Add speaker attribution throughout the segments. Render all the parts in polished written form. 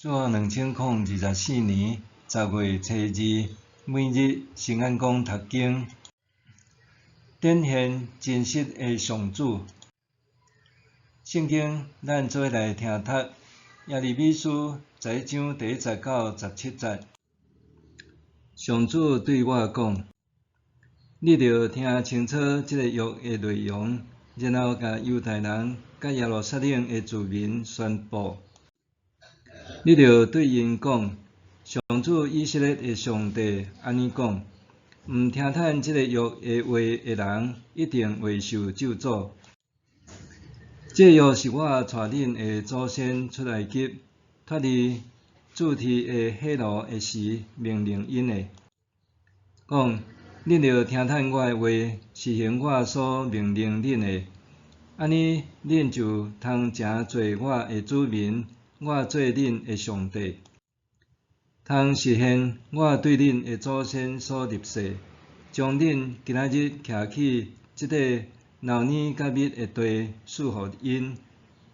Speaker 1: 主後2024年10月初2，每日聖安講讀經，展現真實的上主。聖經咱做伙來聽讀耶利米書11章第1節到17節。上主對我講：你著聽清楚這个約的內容，然後共猶大人佮耶路撒冷的住民宣布。你著對𪜶講：上主以色列的上帝按呢講：毋聽趁這个約的話的人，一定會受咒詛。這約是我帶恁的祖先出埃及，脫離注銻的火爐的時，命令𪜶的，講：恁著聽趁我的話，實行我所命令恁的，按呢恁就通成做我的子民，我做恁的上帝。通實現我對恁的祖先所立誓，將恁今仔日徛起這塊流奶佮蜜的地賜予𪜶。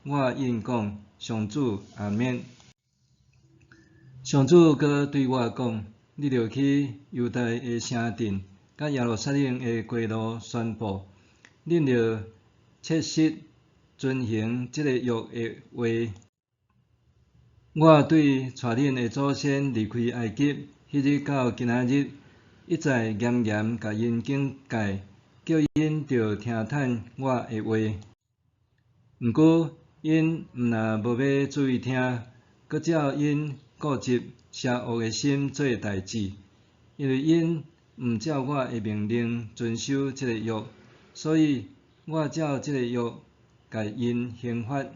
Speaker 1: 我應講：上主，阿們。上主閣對我講：你著去猶大的城鎮，佮耶路撒冷的街路宣布，恁著切實遵行這个約的話。我對帶恁的祖先離開埃及彼日到今仔日，一再嚴嚴共𪜶警戒，叫𪜶著聽趁我的話。毋過，𪜶毋但無欲注意聽，閣照𪜶固執邪惡的心做代誌，因為𪜶毋照我的命令遵守這个約，所以我照這个約共𪜶刑罰。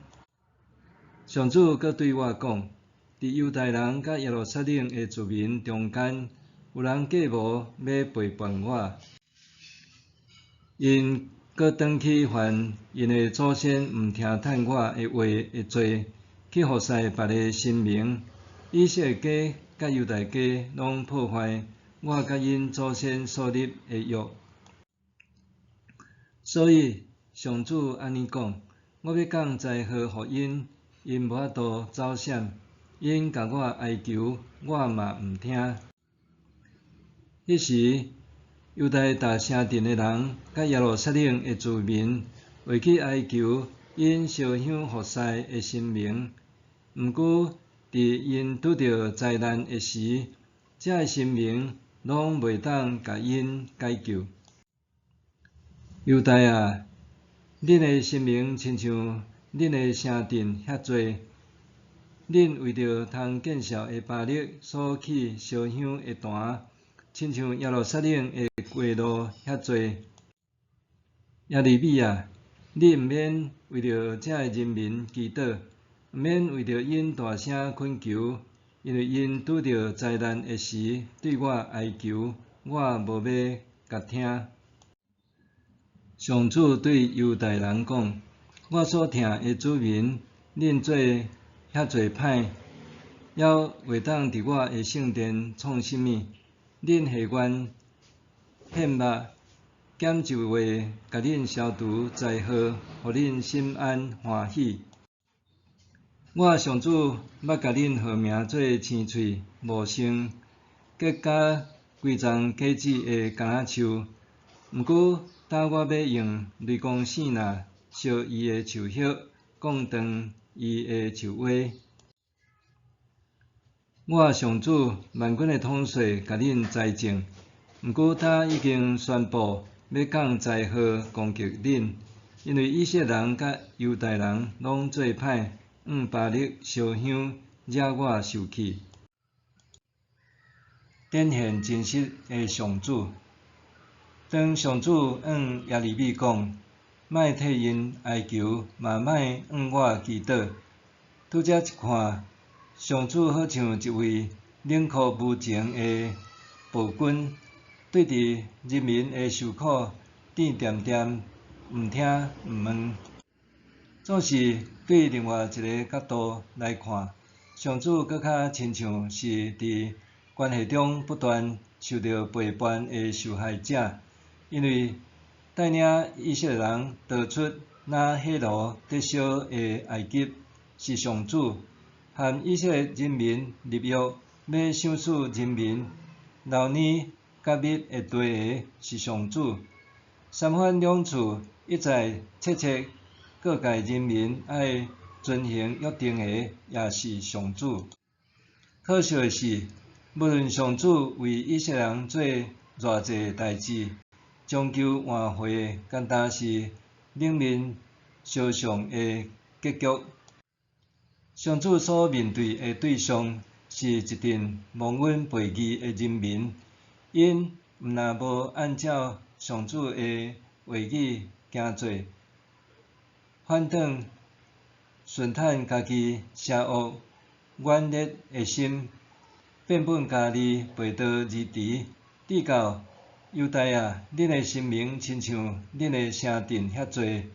Speaker 1: 上主閣對我講：佇猶大人佮耶路撒冷的住民中間，有人計謀欲背叛我，𪜶閣轉去犯𪜶的祖先毋聽趁我的話的罪，去服侍別个神明。以色列家佮猶大家攏破壞我佮𪜶祖先所立的約。所以上主按呢講：我欲降災禍予𪜶，𪜶無法度走閃，𪜶共我哀求，我嘛毋聽。彼時，猶大逐城鎮的人，佮耶路撒冷的住民，會去哀求𪜶燒香服侍的神明。毋過，佇𪜶拄著災難的時，這个神明攏袂當共𪜶解救。猶大啊，恁的神明親像恁的城鎮遐濟，恁為著通見效的巴力所起燒香的壇，親像耶路撒冷的街路遐濟。耶利米啊，你毋免為著這个人民祈禱，毋免為著𪜶大聲懇求，因為𪜶拄著災難的時對我哀求，我無欲共聽。上主對猶大人講：我所疼的子民，恁做遐濟歹，猶會當佇我的聖殿創啥物？恁下願獻肉，減一月共恁消除災禍，予恁心安歡喜。我上主捌共恁號名做青翠茂盛，結甲規叢果子的橄欖樹。毋過，今我欲用雷公爍爁燒伊的樹葉，摃斷伊的樹芽。我上主萬軍的統帥共恁栽種，毋過今已經宣布欲降災禍攻擊恁，因為以色列人佮猶大人攏做歹，向巴力燒香，惹我受氣。展現真實的上主。當上主向耶利米講：莫替𪜶哀求，嘛莫向我祈禱。拄才一看，上主好像一位冷酷無情的暴君，對佇人民的受苦，佇恬恬，毋聽毋問。總是對另外一个角度來看，上主閣較親像是佇關係中不斷受著背叛的受害者，因為帶領以色列人逃出拿火爐得燒的埃及是上主，和以色列人民立约，欲赏赐人民流奶佮蜜的地的是上主。三番两次一再切切告诫人民爱遵行约定的，也是上主。可惜的是，无论上主为以色列人做偌济代志，终究换回的干焦是冷面相向的结局。上主所面对的对象是一阵忘恩背义的人民，𪜶毋但无按照上主的话语行做，反转顺趁家己邪恶软弱的心，变本加厉背道而驰，直到犹大啊，恁的神明亲像恁的城镇遐济，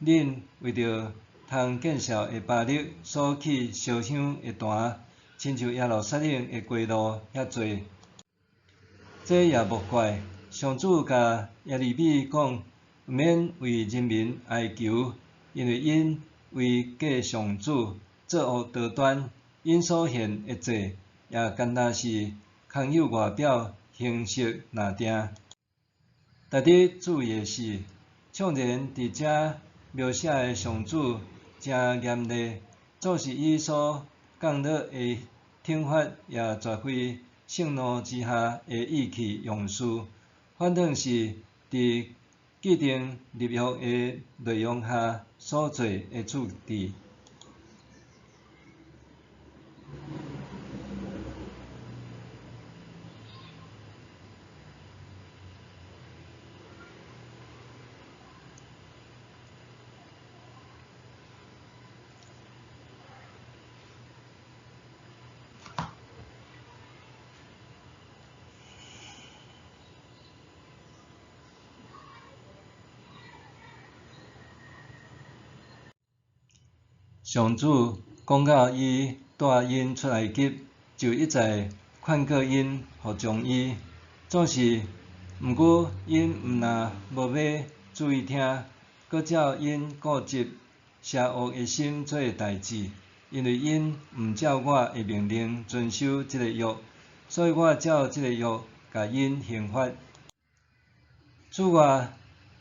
Speaker 1: 恁为著通见笑的巴力所起烧香的坛，亲像耶路撒冷的街路遐济。这也无怪，上主共耶利米讲，毋免为人民哀求，因为𪜶违过上主，作恶多端，𪜶所献的祭也干焦是空有外表，形式若定。值得注意的是，纵然伫遮描写的上主诚严厉，总是伊所降落的惩罚也绝非盛怒之下的意气用事，反转是伫既定立约的内容下所做的处置。上主讲到伊带𪜶出埃及，就一再劝告𪜶服从伊，总是毋过𪜶毋但无欲注意听，阁照𪜶固执邪恶的心做代志，因为𪜶毋照我的命令遵守这个约，所以我照这个约共𪜶刑罚。此外，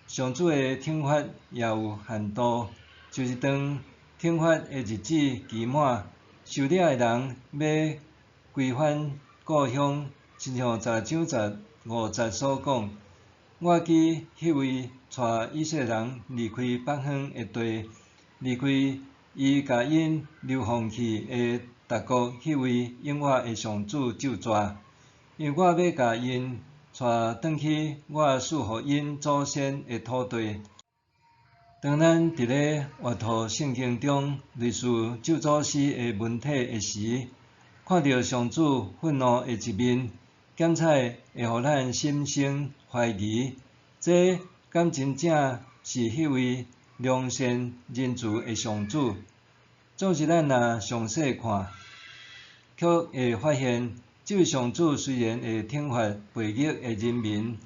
Speaker 1: 上主的惩罚也有限度，就是当惩罚的日子期满，受掠的人欲归返故乡，亲像10章15节所讲，我记彼位带以色列人离开北方的地，离开伊共𪜶流放去的别国，彼位永活的上主咒诅，因为我欲共𪜶带转去我赐予𪜶祖先的土地。当咱伫咧阅读圣经中类似咒诅诗的文体的时，看著上主愤怒的一面，检采会予咱心生怀疑：这敢真正是彼位良善仁慈的上主？总是咱若详细看，却会发现，这位上主虽然会惩罚背逆的人民，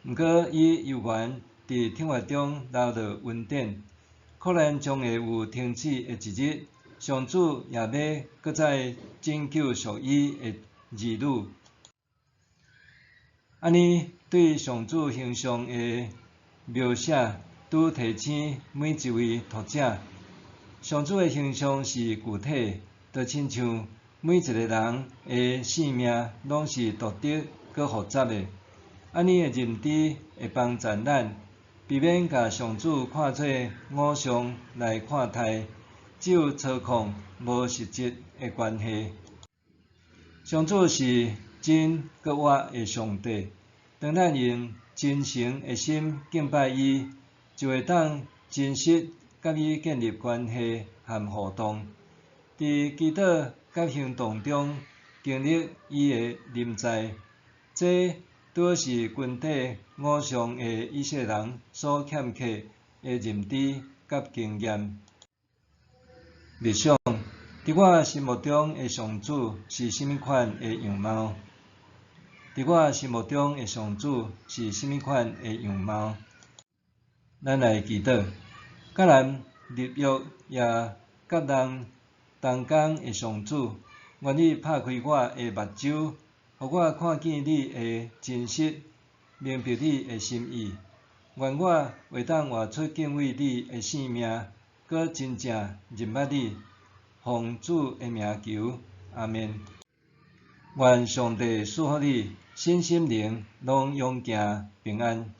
Speaker 1: 毋过伊犹原伫惩罚中留落恩典。苦难将会有停止的一日，上主也欲阁再拯救属伊的儿女。按呢，对上主形象的描写，拄提醒每一位读者，上主的形象是具体，就亲像每一个人的生命拢是独特阁复杂的。按呢的认知会帮助咱避免共上主看做偶像来看待，只有操控无实质的关系。上主是真阁活的上帝，当咱用真诚的心敬拜伊，就会当真实佮伊建立关系和互动。伫祈祷佮行动中经历伊的临在，这拄是军队偶像的以色列人所欠缺的认知佮经验。默想，伫我心目中的上主是啥物款的样貌？伫我心目中的上主是啥物款的样貌？咱来祈祷，迦南立约也佮人同工的上主，願你拍開我的目睭，予我看見你的真實，明白你的心意。願我會當活出敬畏你的生命，閣真正認捌你。奉主的名求，阿們。願上帝賜福你，身心靈攏勇健平安。